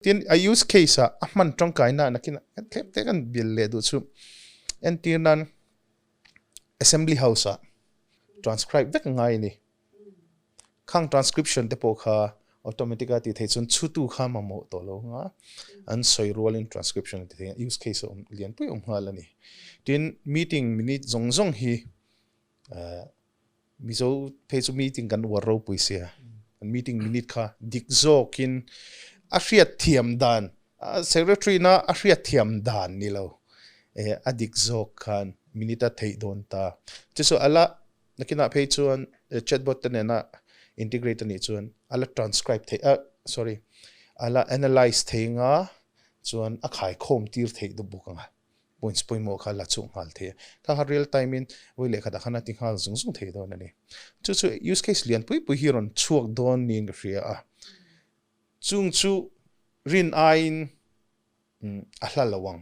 Tin, a use case ah a hman tangkaina nakin kan tlem te kan bil leh duh chu entir nan Assembly House ah transcribe vek ngai a ni. Khang transcription te pawh kha automatic a tih theih chuan chhutu kha mamawh tawh lo anga an sawi rualin transcription a ti thei a, use case a awm lianpui a awm nghal a ni. Tin, meeting minute zawng zawng hi Mizo phei chu meeting kan uar ropui sia, kan meeting minute kha dik zawkin a hriat thiam dan, secretary na a hriat thiam dan ni lo, a dik zawk khan minute a theih dawn ta. Chu chu ala nakinah phei chuan chatbot te nena integrate a nih chuan ala transcribe theih a, sorry, ala analyse thei nga chuan a khaikhawm tir theih deuh bawk ang a. Points pawimawh kha la chhuak nghal thei a, kha kha real time in vawi leh khatah khan a ti nghal zung zung thei dawn a ni. Chu chu use case lian pui pui hi rawn chhuak dawn niin ka hria a, chung chu rin aiin a hla lo ang.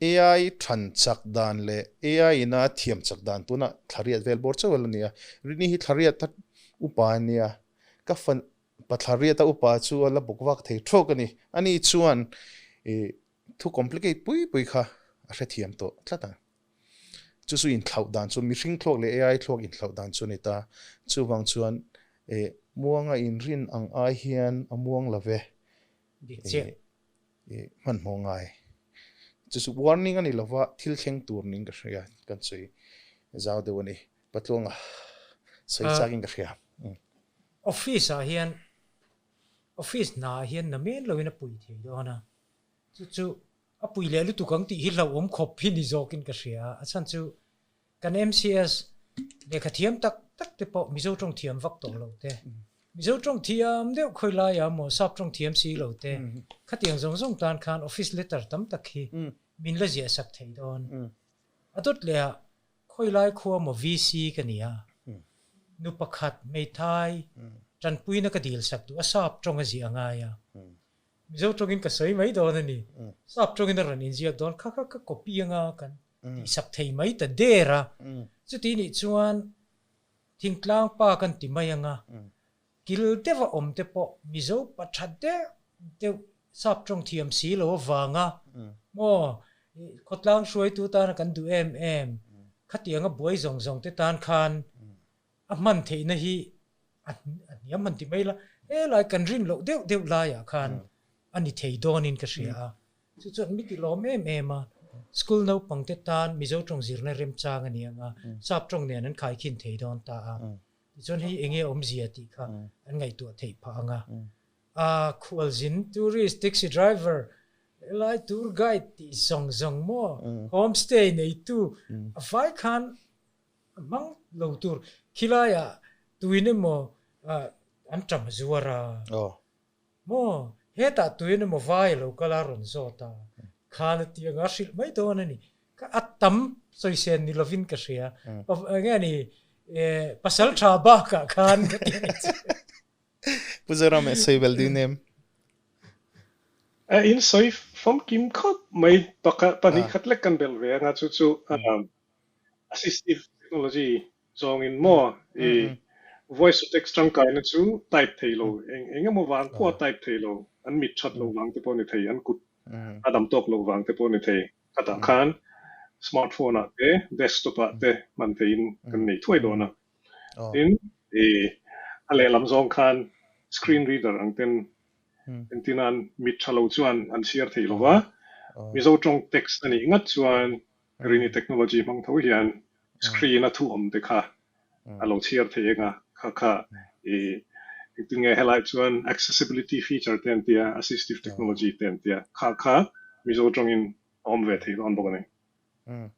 AI than chak dan leh AI ina thiam chak dan tunah thlariat vel bawr chauh a la ni a, Rini hi thlariat upa a nia, ka fan Pathlariata upa chu a la bawk vak thei thawk a ni. Ani chuan i thu complicate pui pui kha a hrethiam tawh tlat a. Chu chu inthlauh dan chu mihring thluak leh AI thluak inthlauh dan chu a ni ta. Chuvang chuan i muanga inrin ang ai hian a muang lo ve. Dik chiah. I hmanhmawh ngai. Chu chu warning a ni lova thil thleng tur niin ka hria kan sawi zau deuh a ni. Patluanga sawi chakin ka hria. Office ah hian office hna ah hian na men loin a pui thei dawn a, chu chu a pui leh lutuk ang tih hi hlauhawm khawp hi ni zawkin ka hria a, a chhan chu kan MCS lehkha thiam tak tak te pawh Mizo tawng thiam vak tawh lo te, Mizo tawng thiam deuh khawi laia maw sap tawng thiam si lo te, khatiang zawng zawng tan khan office letter tam tak hi min la ziah sak thei dawn. A dawt leh ah Khawilai khua maw VC ka ni a, nu pakhat hmeithai tanpuina ka dil sak duh a sap tawng a ziah a ngai a. Mizo tawngin ka sawi mai dawn a ni. Sap tawngin a rawn inziak dawn kha kha ka copy anga kan tihsak thei mai ta der a. Chuti nih chuan thingtlang pa kan ti mai anga Kil deuha awm te pawh Mizo pa tha deuh deuh sap tawng thiam si lo avanga maw khawtlang hruaitu tana kan duh em em khatianga buai zawng zawng te tan khan a hman theihna hi a hniam han ti mai la, helai kan rin loh deuh deuh laiah khan a ni thei dawnin ka hria a. Chu chuan mi ti lawm em em a, school naupang te tan Mizo tawng zirna remchang a ni ang a, sap tawng nen an khaikhin thei dawn ta a. Tichuan hei enge awmzia tih kha an ngaihtuah theih phah ang a. A khualzin, tourist, taxi driver, helai tour guide tih zawng zawng maw, homestay neitu a vai khan a hmang lo tur khilaiah tuin emaw an ṭam zuar a. Maw, hetah tuin emaw vai a lo kal a rawn zawt a, khan a ti anga a hrilh mai dawn a ni. Ka a tam sawisên ni lovin ka hria. Enge a ni, pasal tha bakah khan ka ti a ni chu. Pu Zoram e sawi bel ding nem. A in sawi famkim khawp mai pakhat pahnih khat lek kan belh ve anga chu chu assistive technology Zawngin maw i voice to text tangkaina chu type thei lo, eng eng emaw vang pawh a type thei lo, an mit that lo vang te pawh a ni thei, an kut a dam tawk lo vang te pawh a ni thei. Khatah khan smartphone ah te desktop ah te hman theiin kan nei thuai dawn a. Tin, i a lehlam zawng khan screen reader ang ten engtin an mit tha lo chuan an chhiar thei lo va, Mizo tawng text a nih ngat chuan Rini technology hmang tho hian screen a thu awm te kha a lo chhiar thei eng a, kha kha i engtin nge helai chuan accessibility feature te an tia, assistive technology te an tia, kha kha Mizo tawngin a awm ve thei dawn bawk a ni.